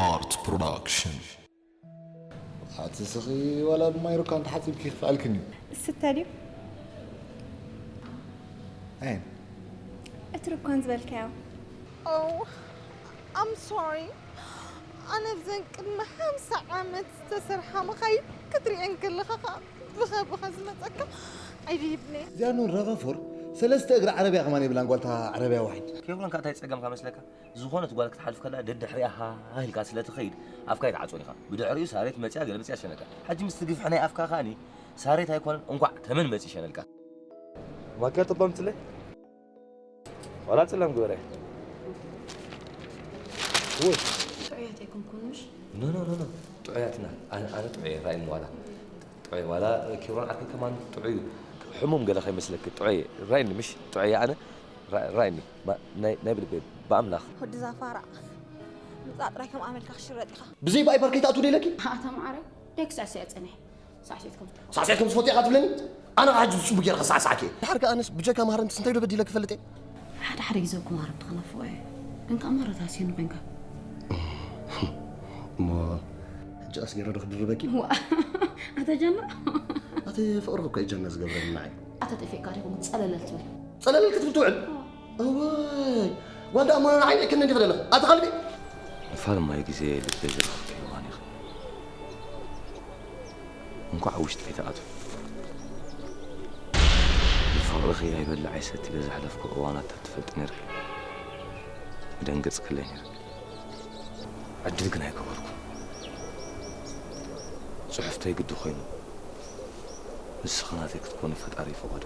Art Production. ኣቲ ስኺ ዋላ ብማይ ሩካ እንተሓጺብኪ ክፍኣልክን እዩ። እስተ ድዩ? ኣይን እቲ ሩኳን ዝበልካዮ። Oh, I'm sorry. ኣነ ብዘን ቅድሚ ሓምሳ ዓመት ዝተሰርሓ መኻይን ክትሪኤን ከለኻ ኸዓ ብኸ ብኸ ዝመፀካ ዓይዲ ይብለየ። እዚኣ ኑን ራቫፎር ሰለስተ እግሪ ዓረብያ ከማን የብላን ጓልታ ዓረብያ ዋሒድ። ኬብሮን ከ እንታይ ጸገምካ መስለካ? ዝኾነት ጓል ክትሓልፍ ከላ ደድሕሪኣ ሃ ኢልካ ስለ ትኸይድ ኣፍካ ኣይትዓጾን ኢኻ። ብድሕሪኡ ሳሬት መጺኣ ገለመጺኣ ትሸነካ። ሕጂ ምስቲ ግፍሒ ናይ ኣፍካ ከኣኒ ሳሬት ኣይኮነን እንቋዕ ተመን መጺ ይሸነልካ። ማኪያቶ ባ ኣምጽለይ ዋላ ጸላም ግበረ። ወይ ጥዑያት ኣይኮንኩንሽ። ኖ ኖ ኖ ኖ ጥዑያትና ኣነ ኣነ ጥዑየ ራእይኒ ዋላ ጥዑየ ዋላ ኬብሮን ዓርከይ ከማን ጥዑዩ። ሕሙም ገለ ከይመስለኪ ጥዑየ ራእይኒ ምሽ ጥዑየ ኣነ ራ- ራእይኒ ማ- ናይ ናይ ብልበይ ብኣምላኽ ወዲ ዛፋራ ምጻ ጥራይ ከም ኣመልካ ክሽረጥ ኢኻ። ብዘይ ብኣይ ፓርከይ ትኣትው ደለኪ? ኣታ ማዓረ ደክ ሳዕስዕ ጽንሕ ሳዕስዕት ከም ትፈ ሳዕስዕት ከም ዝፈትዮ ኢኻ ትብለኒ? ኣነ ከዓ ሕጂ ብጽቡቅ ጌርካ ሳዕሳዕኪ። ድሓር ከኣ ኣነስ ብጀካ ማህረምትስ እንታይ ዶ በዲለ ክፈልጥ እየ? ሓደ ሓደ ግዜ እኮ ማረምቲ ከናፍቆ እየ ግን ከዓ ማረታ ሲኑ ኮንካ እሞ ሕጂ ኣስጌረ ዶ ክድርበኪ? ዋ ኣታ ጀና ኣቲ ፍቅርኺ እኮ እዩ ጀና ዝገብረኒ ንዓይ። ኣታ ጠፊእካ ዲኹም ጸለለል ትብል ጸለለል ክትብል ትውዕል? እዋይ ጓል ደኣ እሞ ንዓይ ልእክኒ እንዲኺ ዘለኺ ኣቲ ከልቢ። ንፋል ማይ ግዜ ልበይ ዝረኸብኪ እዋን ኢኺ። እንኳዕ ኣብ ውሽጢ ኣይትኣትው። ንፍቕርኺ ኣይበልዕ ኣይሰቲ በዘሕለፍኩ እዋናት ተትፈልጢ ነይርኪ ምደንገጽክለይ ነይርኪ። ዕድል ግን ኣይገበርኩን። ጽሑፍተይ ግዲ ኮይኑ ንስኺ ናተይ ክትኮኒ ፈጣሪ ይፈቐዶ።